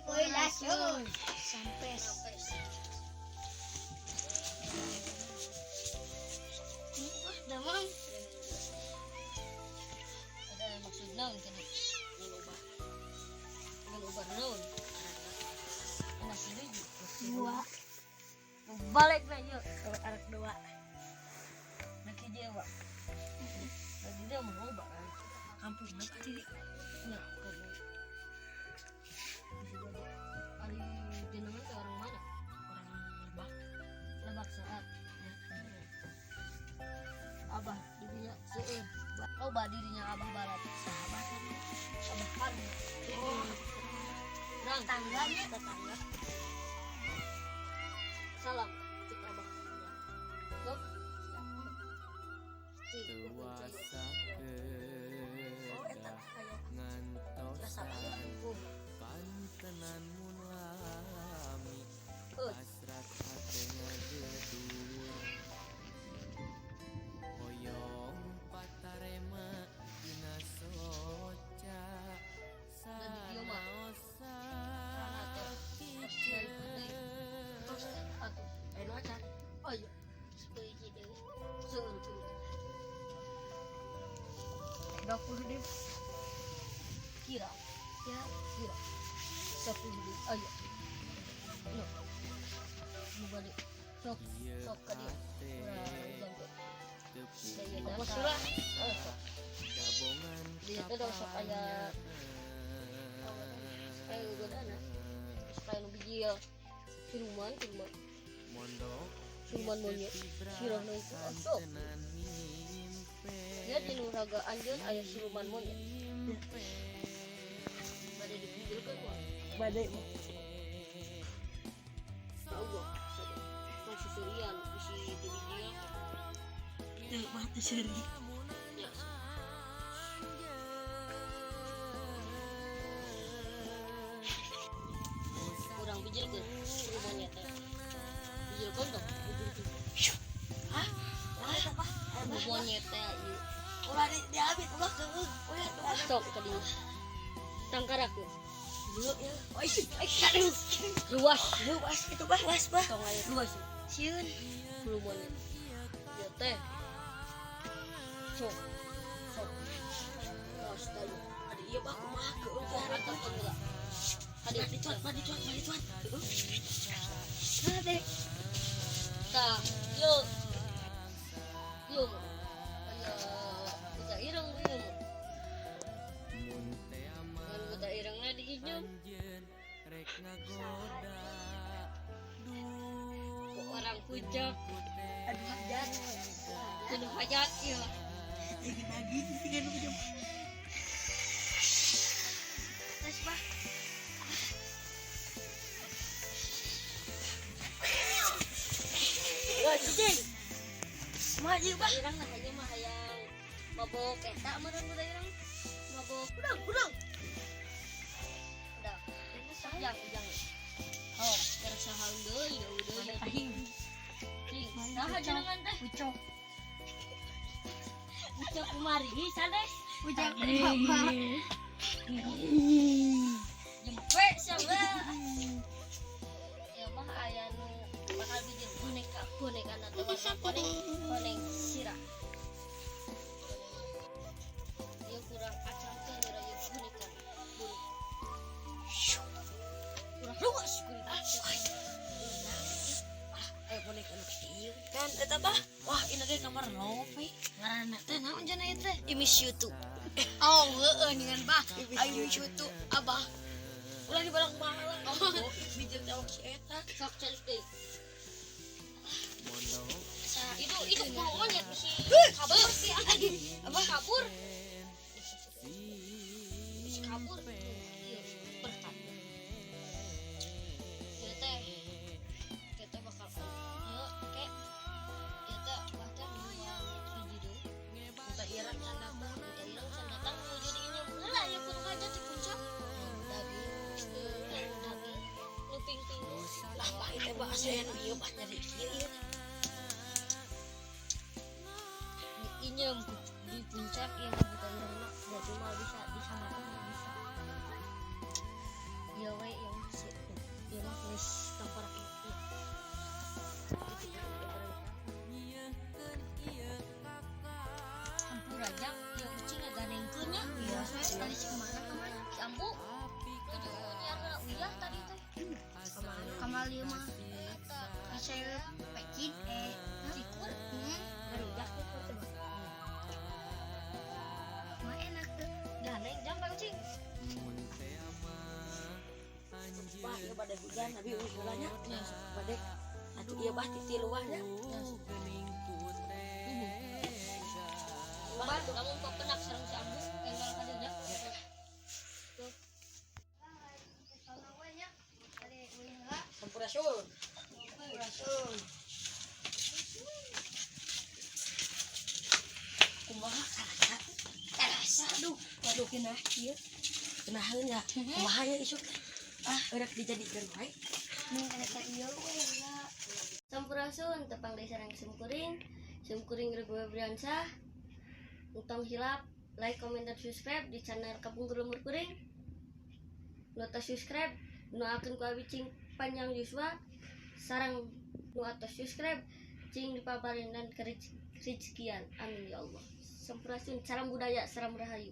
Poilasyon. Sampes. Damang. Ada maksud naon kini? Ngan ubar. Ngan ubar naon? Anak ini Dua. Balik na yuk. Anak dua. Nak jewa. Lagi dia mau obat kan? Kampus Cikti. Ya, kamu. Bisa jadi. Ari jenengan ke orang mana? Orang Lebak. Lebak saat. Abah dirinya seueur. Oh, bah dirinya abah barat. Sahabat kan. Abah kan. Oh. Rang Tetangganya. Tetangga. Salam cek abah. Sok. Cik, Tuasa Oh, eta kedah kayak ngantosan Oh, pantenan mun lami oh. hasrat hate ngagedur hoyong patarema dina soca sanaosa Terus atuh. Eh, nu acan. Oh iya. Sepuluh deui. Seueur seueur. 20 deh. Kira, Ya. kira. 10 deui. Oh iya. No. Nu balik. Sok, Ieu sok ka dieu. hate Urang jangkut. teu Saya Apa datang. surah? Oh, sok. Gabongan Di itu dong sok aya aya godana. Sok aya nu bijil. Siluman, siluman. Mondok Siluman monyet. Sirahna itu sok. tenan mimpe Dia di nu raga anjeun aya siluman monyet. Bade dibijilkeun mah. Badai mah. Allah. Tong seserian bisi dibijil. Teu mah teu seuri. Ya, kurang bijilkeun siluman monyet teh. Bijilkeun dong, bijilkeun. Hah? Nah, eta mah. Nu monyet teh ieu. Ulah di diambil ulah keueung. Ulah ulah. Sok ka dieu. Tangkarakeun. Dulu ya. Oi, oi, aduh. Luas. Luas itu bah, luas bah. Tong aya luas. Sieun. Bulu monyet. Ya teh. Sok. Sok. Luas tadi. Aduh, iya bah kumaha keueung teh Sok atau enggak? Hadi Mah dicuat, mah dicuat, mah dicuat. Keueung. Nah, teh. Tah, yo. Yo. Aya buta ireng ieu mah. Mun teh Ngan buta irengna diinjem anjeun rek ngagoda ku orang puncak Aduh, hajat. kudu hajat ieu. Lagi sih kan nu Tes bah. Ya, cicing. Mah ieu bah. Ireng lah ieu mah hayang mabok eta meureun buta ireng. Mabok. Udang, udang. Udah. Ujang, ujang. Oh, keur sahaun deui, deui deui. Ahing. Cing, saha jenengan teh? Ucok. Ucok kumari sanes. Ucok bapak. Jempe siapa? Ya mah aya nu bakal bikin boneka boneka na teh bakal koneng koneng sirah. Ieu kurang acangkeun urang ieu boneka. Boneka. Kurang luas kuring. Ayo boneka nu kieu. Kan eta bah. Wah, ini teh kamar lope. Ngaranna teh naon cenah ieu teh? I miss you too. Oh, heueuh dengan bah. I miss you too, abah. Ulah dibalang-balang. Oh, bijil teh si eta. Sok cari deui. Mondok Itu bulu monyet bisi kabur sih anjing. Abah kabur. Bisi kabur. Iya, berkat. Ieu teh ieu teh bakal ieu ke ieu teh abah teh minuman hiji deui. Buta irang can datang. Buta ireng can datang nuju diinjem heula ieu kudu hajat di puncak. Daging. Daging nu ping-ping. Lah bah ieu teh bah asa nu ieu bah nyari kieu ieu. Diinjem di puncak yang buta ireng mah berarti mah bisa bisa makan bisa. Iya we yang si ieu mah geus tangkorak ieu. Nyieun ieu kakak. Hampura jang, ieu ucing ngaganengkeun nya. Iya, saya sekali sih kemana kemana? Si Ambu nuju nyiarna uyah tadi teh. Kamal ieu mah. Eta Kasih pecin eh. cikur. Ngarujak tuh coba. Mah enak tuh. Ganeng jang Pak Ucing. Mun teh mah Wah, ieu bade hujan abi euy heula nya. Bade atuh ieu bah titi luah nya. geuning ku tega. Bah, lamun pepenak sareng si Ambu enggal ka dieu nya. Sampurasun. Sampurasun. Kumaha karasa? Terasa. Aduh, waduh Genah ieu. Kenaheun ya. Kumaha ya isuk? Ah, urang dijadikeun wae. Nih eta ieu we heula. Sampurasun tepang deui sareng simkuring. Simkuring Regu Febriansyah. Entong hilap like, comment, dan subscribe di channel Kapungkur Lembur Kuring. Nu atos subscribe, nu akeun ku abi cing panjang yuswa, sareng nu atos subscribe cing dipaparin dan kerezekian. Amin ya Allah. Sampurasun, salam budaya, salam rahayu.